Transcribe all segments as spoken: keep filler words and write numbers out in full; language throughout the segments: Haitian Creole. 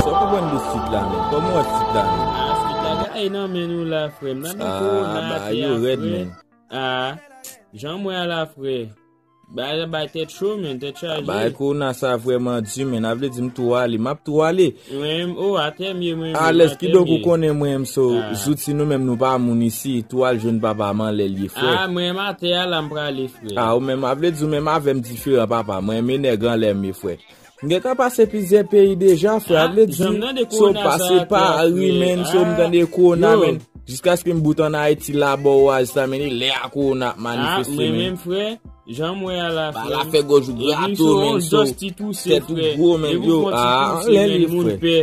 Sa w konprann de street la, men? Kòman w wè street la, men? Ah, street la gaye nan men nou la, frè m. Nan men kowona, bagay yo rèd, men. Ah, jan m wè a la, frè. Bagay la bay tèt cho, men, tèt chaje. Bagay kowona sa vrèman di, men. A vle di m tou ale, m ap tou ale. Mwen menm, oh, atè m ye, mwen menm, alèz, atè m ye. Kidonk ou konnen mwen menm, so, zouti nou menm nou pa moun isi, tou al jwenn papa m anlè l ye, frè. Ah, mwen menm atè a la m prale, frè. Ah, ou menm, a vle di ou menm avè m diferan, papa. Mwen menm e nèg anlè m ye, frè. M gentan pase plizyè peyi deja, frè. A vle di, so pase Pari, men, so m tande kowona, men. Jiskaske m bout ann Ayiti la, bò oasis la, men, e lè a kowona ap manifeste, men. Ah, mwen menm, frè, jan m wè a la, frè. Ba la fè gòj ou grato, men, so tèt ou gwo, men, yo, ah, anlè li, frè.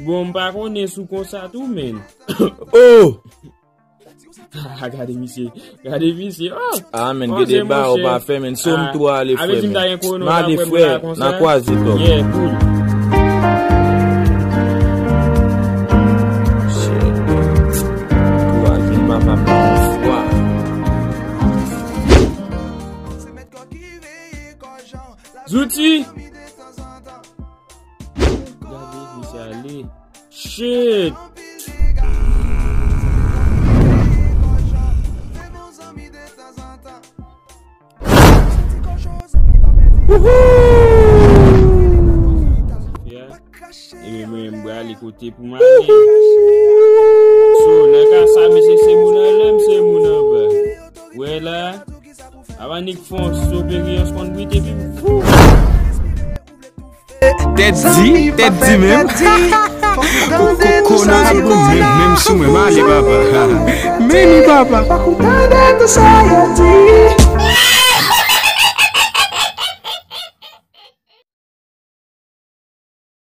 Bon, m pa konnen si w konsa tou, men. Oh! Ah, gade misye. Gade misye. Oh! Ah, men, gade ba ou pa fè, men. So m tou ale, frè, men. M ale, frè. N a kwaze, bro. Yeah, cool. Shit, man. Tou al jwenn papa m yon fwa. Zouti! Gade misye ale. Shit! Wouhou! Yeah. Ebyen, mwen, m prale kote pou m ale. So, nan ka sa, mesye, se moun anlè, m se moun anba. Wè la, ava nik fon, so, peryans konn brite, epi fou. Tèt di, tèt di menm. Ko-, ko-, kona sot menm, menm sou mwen, m ale, papa. Men li, papa. Fòk ou tande tout sa yo di.